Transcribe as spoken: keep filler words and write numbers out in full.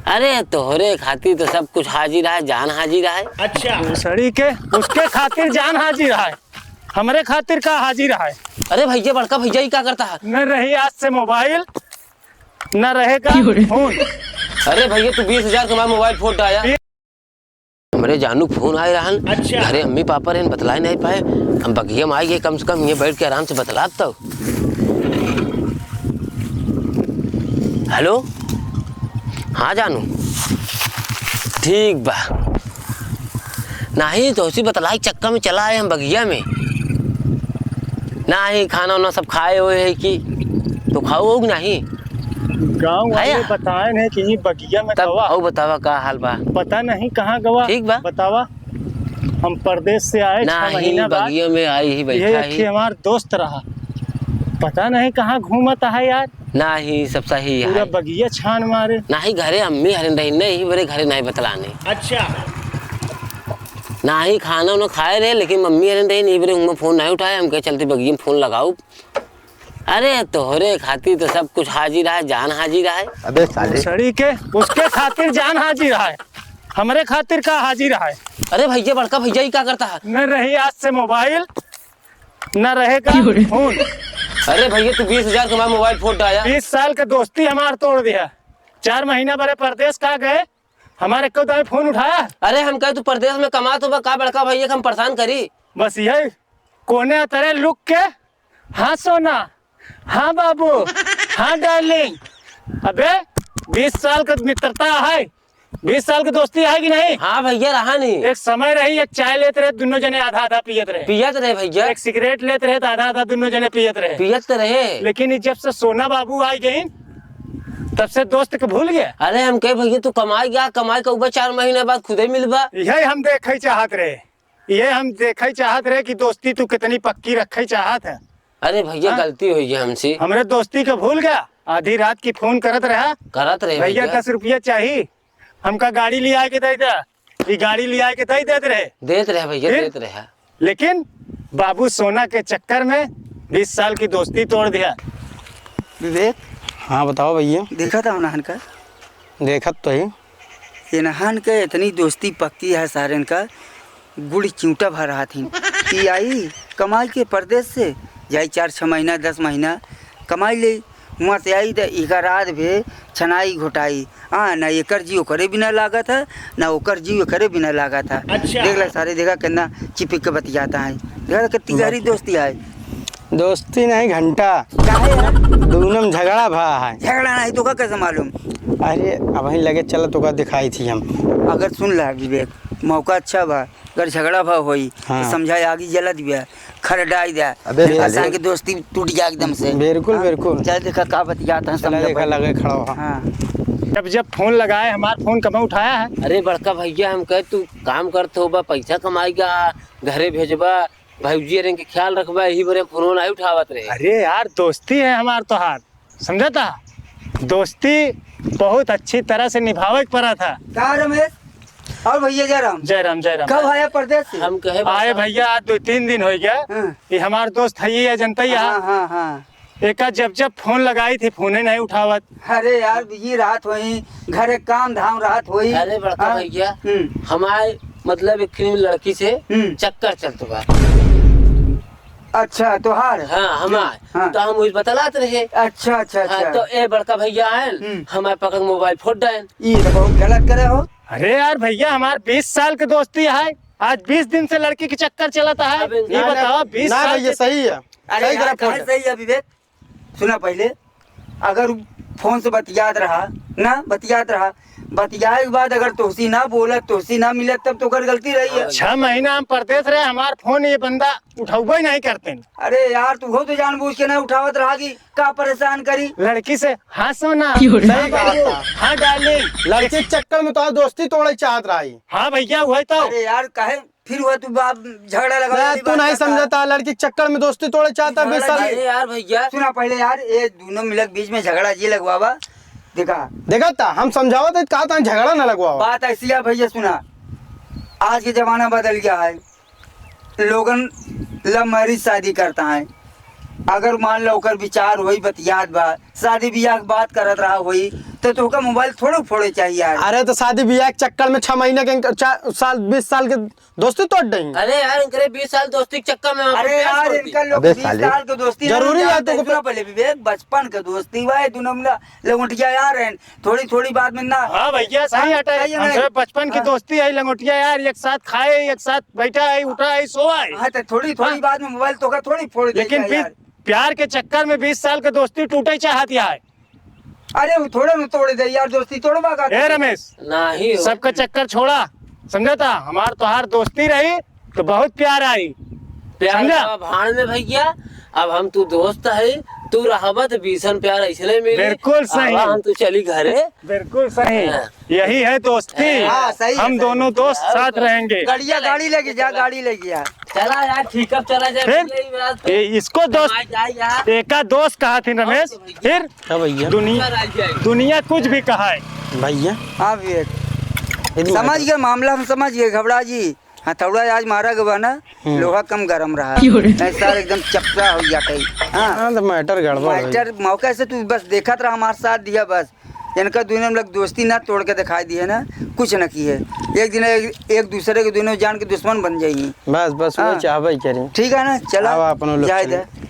अरे, तोहरे खातिर तो सब कुछ हाजिर है, जान हाजिर है। अच्छा। भोसड़ी के, उसके खातिर जान हाजिर है, हमरे खातिर का हाजिर है? अरे भैया, बड़का भैया, ई का करता है? न रही आज से मोबाइल, न रहेगा फोन। अरे भैया, तू बीस हजार के हमार मोबाइल फोड़ डाया। हमरे जानू फोन आए रहन। अच्छा। घरे अम्मी पापा रहन, बतलाए नहीं पाए। हम बगिया में आइ गए, कम से कम ये बैठ के आराम से बतलात तो। हेलो, हाँ जानू, ठीक बा। नाही, तोहसी बतलाए के चक्कर में चला आए हम बगिया में। नाही, खाना उना सब खाए हुए है कि, तो खाओ हो कि नाही? गाँव वाले आया? बताए नहीं कि ये बगिया में तब गवा। अउ बतावा का हाल बा? पता नहीं कहाँ गवा। ठीक बा। बतावा, हम परदेस से आए छह नाही, महीना बाद। बगिया में आई ही ये बैठा एक ही। हमार दोस्त रहा, पता नहीं कहाँ घूमत है यार। नाही, सब सही पूरा है। बगिया छान मारे। नाही, घरे अम्मी हरिन रही, नहीं, बरे घरे नहीं बतलाने। अच्छा। नाही, खाना उना खाए रहे, लेकिन मम्मी हरिन रही, नहीं, बरे उनमें फोन नहीं उठाए, हम कहे चलती बगिया में फोन लगाऊ। अरे, तोहरे खातिर तो सब कुछ हाजिर है, जान हाजिर है। अबे साले। भोसड़ी के, उसके खातिर जान हाजिर है, हमरे खातिर का हाजिर है? अरे भैया, बड़का भैया, ई का करता है? न रही आज से मोबाइल, न रहेगा फोन। अरे भैया, तू बीस हजार के हमार मोबाइल फोड़ डाया। बीस साल के दोस्ती हमार तोड़ दिया। चार महीना बरे परदेस का गए, हमारे एको दाई फोन उठाया? अरे, हम कहे तू परदेस में कमात होबा का बड़का भैया के हम परेशान करी? बस यही कोने तरे लुक के, हाँ सोना, हाँ बाबू, हाँ डार्लिंग। अबे, बीस साल का मित्रता है, बीस साल की दोस्ती है कि नहीं? हाँ भैया, रहा नहीं। एक समय रही, एक चाय लेत रहे, दुनों जने आधा आधा पियत रहे। पियत रहे भैया। एक सिगरेट लेत रहे तो आधा आधा दुनों जने पियत रहे। पियत तो रहे। लेकिन ई जब से सोना बाबू आ गइन, तब से दोस्त के भूल गया। अरे हम कहे भैया, तू कमाई गया, कमाई के ऊपर चार महीने बाद खुदे मिलबा। यही हम देखे चाहत रहे, ये हम देखे चाहत रहे कि दोस्ती तू कितनी पक्की रखे चाहत है। अरे भैया, हाँ? गलती हुई है हमसे। हमरे दोस्ती के भूल गया, आधी रात की फोन करत रहा। करत रहे भैया, भैया। दस रुपया चाही, हमका गाड़ी लिया के दे दे। ई गाड़ी लिया के दे देत रहे। देत रहे भैया, फिर? देत रहे। लेकिन बाबू सोना के चक्कर में बीस साल की दोस्ती तोड़ दिया। विवेक। हाँ, बताओ भैया। देखा था उन्हन का? देखत तो ही। इन्हन के इतनी दोस्ती पक्की है सारेन का, गुड़ चिउँटा भर रहा थी। ई आई कमाई के परदेस से, जाई चार छः महीना, दस महीना कमाई ले, हुआँ से आई त इका रात भे छनाई घोटाई। हाँ, ना एकर जी ओकरे बिना लागत है, ना ओकर जी ओकरे बिना लागत है। अच्छा। देख ले सारे, देखा कितना चिपिक के बतियाता है। देखा कितनी गहरी दोस्ती है। दोस्ती नहीं, घंटा। काहे यार? दोनों में झगड़ा भा है। झगड़ा नहीं तो का कैसे मालूम? अरे, अबहीं लगे चला तो का दिखाई थी हम। अगर सुन ला विवेक, मौका अच्छा बा, अगर झगड़ा भा होई, हाँ। तो समझाए आगी जला दिया, खर डाई दिया। अबे इंसान साले। की दोस्ती टूट जाए एकदम से। बिल्कुल, हाँ? बिल्कुल। चल देखा का बतियात है, चला समझा देखा, पहले। लगे खड़ा हो। हाँ। जब जब फोन लगाए, हमार फोन कबहुँ उठाया है? अरे बड़का भैया, हम कहे तू काम करत होबा, पैसा कमाएगा, घरे भेजबा, भौजी अरे के ख्याल रखबा, यही बरे फोन नहीं उठावत रहे। अरे यार, दोस्ती है हमार तोहार, समझता? दोस्ती बहुत अच्छी तरह से निभावे के पड़ा था। का रमेश? और भैया जयराम? जयराम, जयराम। कब आया परदेस से? हम कहे आए बता। भैया, आज दो तीन दिन हो गया। हाँ। ये हमार दोस्त है, ये जनता ही है। हाँ, हाँ, हाँ। एका जब जब फोन लगाई थी, फोने नहीं उठावत। अरे यार, बिजी रहत होई, घरे काम धाम रहत होई। अरे बड़का हाँ? भैया, हम्म। हमारे मतलब एक फिल्म लड़की से हम्म। चक्कर चलत बा। अच्छा, तोहार? हाँ, हमार। हाँ। तो हम उस बतलात रहे। अच्छा, अच्छा, हाँ, अच्छा। तो ए बड़का भैया आयल, हम्म। हमारे पकड़ मोबाइल फोड़ डायल। ये तो बहुत गलत करे हो। अरे यार भैया, हमार बीस साल के दोस्ती है, आज बीस दिन से लड़की के चक्कर चलत है। अब ये ना, बताओ, ना, बीस ना साल भैया, के सही है। अरे सही यार, करा कहाँ फोड़। सही है विवेक? सुना पहले, अगर उ फोन से बतियात रहा, ना बतियात रहा, बतियाए के बाद अगर तोहसी ना बोलत, तोहसी ना मिलत, तब तो ओकर गलती रही है। छह महीना हम परदेस रहे, हमार फोन ये बंदा उठौबे नहीं करते। अरे यार, तू हो तो जानबूझ के ना उठावत रहा कि का परेशान करी। लड़की से, "हाँ सोना, क्यों रे?" हाँ बाबू, हाँ डार्लिंग। लड़की के चक्कर में तो दोस्ती तोड़े चाहत रही। हाँ भैया, वही तो। अरे यार, काहे फिर हुआ तू बाप झगड़ा लगा ना, वाली तू बात नहीं करता। समझता, लड़की के चक्कर में दोस्ती तोड़े चाहता, झगड़ा बीस साल। जी। अरे यार भैया। सुना पहले यार, ये दोनों मिलक बीच में झगड़ा जी लगवावा। देखा। देखा था, हम समझावत है, कहा था झगड़ा ना लगवावा। बात ऐसी है भैया, सुना, आज के जमाना बदल गया है, लोगन लव मैरिज शादी करता है। अगर मान लो ओकर विचार होई, बतियात बा, शादी बियाह के बात करत रहा होई, तो तोहका मोबाइल थोड़े फोड़े चाहिए यार। अरे, तो शादी बियाह के चक्कर में छह महीने के, चार साल, बीस साल के दोस्ती तोड़ देंगे। अरे यार, इनकरे बीस साल दोस्ती के चक्कर में हम अरे प्यार यार, छोड़ दी। इनका लोग अबे बीस साले। साल के दोस्ती जरूरी ना है जानते, तो सुना पहले विवेक, बचपन के दोस्ती बा, ये दोनों मिला लंगोटिया यार हैं, थोड़ी थोड़ी बात में ना। हाँ भैया, सही हाँ, हटे। सही है। हमसे बचपन की हाँ। दोस्ती है, लंगोटिया यार, एक साथ खाए, एक साथ बैठा है, उठा है, सोआ है। हाँ, तो थोड़ी थोड़ी हाँ। बात में मोबाइल तोहका थोड़ी फोड़ दे लेकिन जाए फिर यार। प्यार के चक्कर में बीस साल के दोस्ती टूटे चाहत है। अरे, वो थोड़े में तोड़ दे यार, दोस्ती तोड़बा का? ए रमेश, नहीं हो। सबका चक्कर छोड़ा, समझा था? हमार तोहार दोस्ती रही तो बहुत प्यार आई। प्यार समझा? का भाड़ में भैया, अब हम तू दोस्त है, तू रहबा तो बीसन प्यार ऐसने मिले। बिल्कुल सही। अब हम तू चली घरे। बिल्कुल सही। हाँ। यही है दोस्ती। हाँ, सही है, हम सही दोनों है। दोस्त साथ रहेंगे। गड़िया गाड़ी लेके जा, गाड़ी लेके जा। चला यार, ठीक, अब चला जाए फिर? भैया, ये बात पे। ए, इसको दोस्त, आ जाए यार। एका दोस्त कहा थी रमेश, और तो भैया। फिर हाँ भैया। दुनिया, चला जाए। दुनिया कुछ भी कहा है। भैया। हाँ विवेक, इधर समझ मार। गए मामला, हम समझ गए, घबरा जी। हथौड़ा आज मारा गवा ना, हम्म। लोहा कम गरम रहा। क्यों रे? नहीं सार एकदम चपटा हो जाता है। हाँ। हाँ, तो मैटर गड़बड़ हो गई। मैटर मौके से तू बस देखत रहा, हमार साथ दिया बस। इनका दुनिया में लोग दोस्ती ना तोड़ के दिखाई दिए ना, कुछ ना किए। एक दिन एक, एक दूसरे के दुनिया जान के दुश्मन बन जाइए। बस, बस, वही हाँ। चाहबे करी। ठीक है ना, चला। अब अपनो लोग जाए चली। दे।